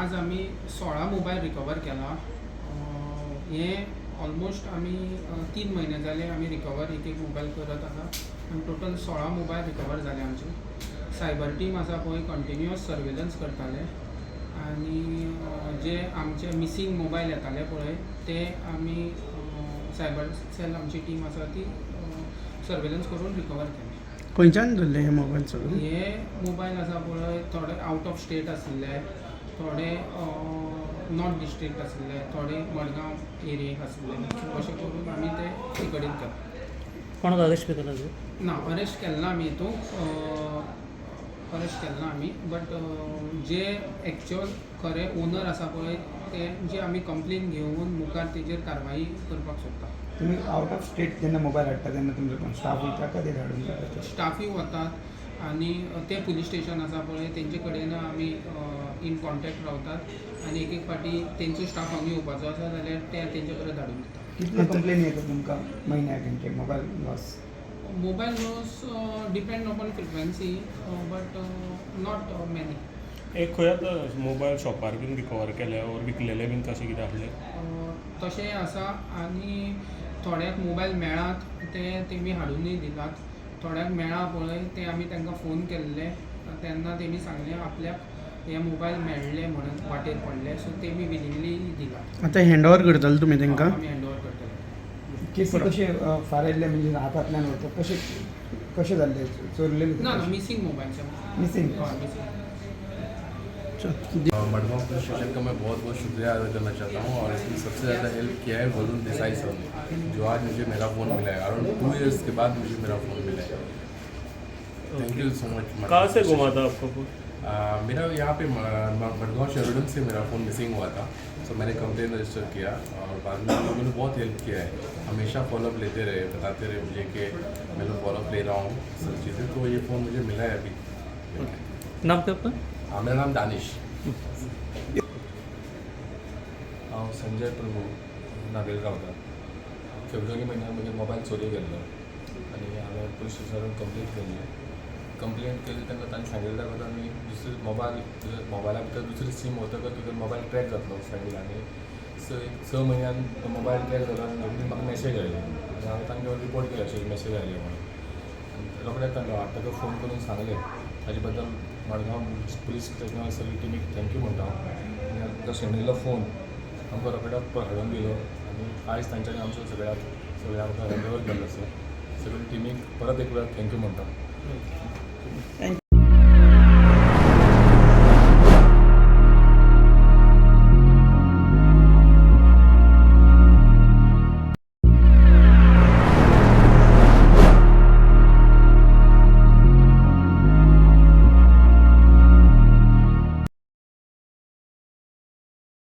आज आमी 16 mobile recover केला. हे ऑलमोस्ट आमी 3 म्हयने जाले आमी रिकवर एक एक मोबायल करत आसा आनी टोटल 16 मोबायल रिकवर जाले आमचे. सायबर टीम आसा पळय, कंटिन्युअस सर्वेलन्स करताले आनी जे आमचे मिसींग मोबायल येताले पळय, ते आमी सायबर सेल आमची टीम आसा ती सर्वेलन्स करून रिकवर केले. खंयच्यान धरले हे मोबायल सगळे? हे मोबायल आसा पळय, थोडे आवट ऑफ स्टेट आशिल्ले, थोडे नॉर्थ डिस्ट्रिक्ट आशिल्ले, थोडे मडगांव एरियेक आशिल्ले. अशें करून आमी ते कडेन केले. कोणाक अरेस्ट बी केला? ना, अरेस्ट केलें ना आमी हितून, अरेस्ट केलें ना आमी, बट जे एक्चुअल खरे ओनर आसा पळय, तेंची आमी कंप्लेन घेवन मुखार तेजेर कारवाई करपाक सोदता. तुम्ही आउट ऑफ स्टेट जेन्ना मोबायल हाडटा तेन्ना तुमचो कोण स्टाफ वयता काय ते धाडून दिता? स्टाफूय वतात आनी ते पुलीस स्टेशन आसा पळय, तेंचे कडेन आमी इन कॉन्टेक्ट रावतात आनी एक एक फावटी तेंचो स्टाफ हांगा येवपाचो आसा जाल्यार ते तेंचे कडेन धाडून दिता. कितले कंप्लेन येता तुमकां म्हयन्याक हेंचे mobile loss? Mobile loss depend upon frequency, but not many. एक खंय आतां मोबायल शॉपार बीन रिकवर केले ओर विकलेले बीन तशें कितें आसलें? तशें आसा आनी थोड्यांक मोबायल मेळात ते तेमी हाडुनूय दिलात. थोड्यांक मेळ्ळा पळय, ते आमी तांकां फोन केल्ले तेन्ना तेमी सांगलें आपल्याक हे मोबायल मेळ्ळे म्हणून वाटेर पडले, सो तेमी विलिंगली दिलात. आतां हँड ओवर करतले तुमी तांकां? आमी हँड ओवर करतले. केसी कशे फारायल्ले, म्हणजे हातांतल्यान वता कशे, कशे जाल्ले, चोरलेले? ना ना, मिसींग मोबायल. मिसींग. हय, मिसींग. मडगांव पुलिस स्टेशन का मैं बहुत बहुत शुक्रिया अदा करना चाहता हूँ और इसमें सबसे ज़्यादा हेल्प किया है वरुण देसाई सर ने, जो आज मुझे मेरा फ़ोन मिला है। अराउंड 2 इयर्स के बाद मुझे मेरा फ़ोन मिला है। Thank you so much. कहाँ से गुमा था आपका फोन? मेरा यहाँ पे मडगांव शेरोडम से मेरा फ़ोन मिसिंग हुआ था, सो मैंने कंप्लेन रजिस्टर किया और बाद में उन लोगों ने बहुत हेल्प किया है। हमेशा फॉलोअप लेते रहे, बताते रहे मुझे कि मैं लोग फॉलोअप ले रहा हूँ, सब चीज़ें। तो ये फ़ोन मुझे मिला है अभी। नाम क्या आपका? हाँ, मेरा नाम दानिश। हांव संजय प्रभू, नावेल रावता. फेब्रुवारी म्हयन्यान म्हजो मोबायल चोरी गेल्लो आनी हांवें पुलीस स्टेशनार कंप्लेन केल्ली. कंप्लेन केली तेन्ना तांणी सांगिल्लें ताका आमी दुसरी मोबायल, तुज्या मोबायला भितर दुसरी सीम वतकच तुजो मोबायल ट्रॅक जातलो सांगिल्लें. आनी स एक 6 म्हयन्यान तो मोबायल ट्रॅक जालो आनी रोखडीच म्हाका मॅसेज आयली आनी हांवें तांकां रिपोर्ट केलें अशें मॅसेज आयली म्हणून. आनी रोखडेच तांकां ताका फोन करून सांगलें. ताजे बद्दल मडगांव पुलीस स्टेशनार सगळी टिमीक thank you म्हणटा हांव. आनी तो शेणिल्लो फोन आमकां रोखडोच हाडून दिलो आनी आयज तांच्यांनी आमचो सगळ्याक सगळ्या आमकां हँड ओवर केल्लो आसा. सगळे टिमीक परत एक वेळा thank you म्हणटा. Thank you.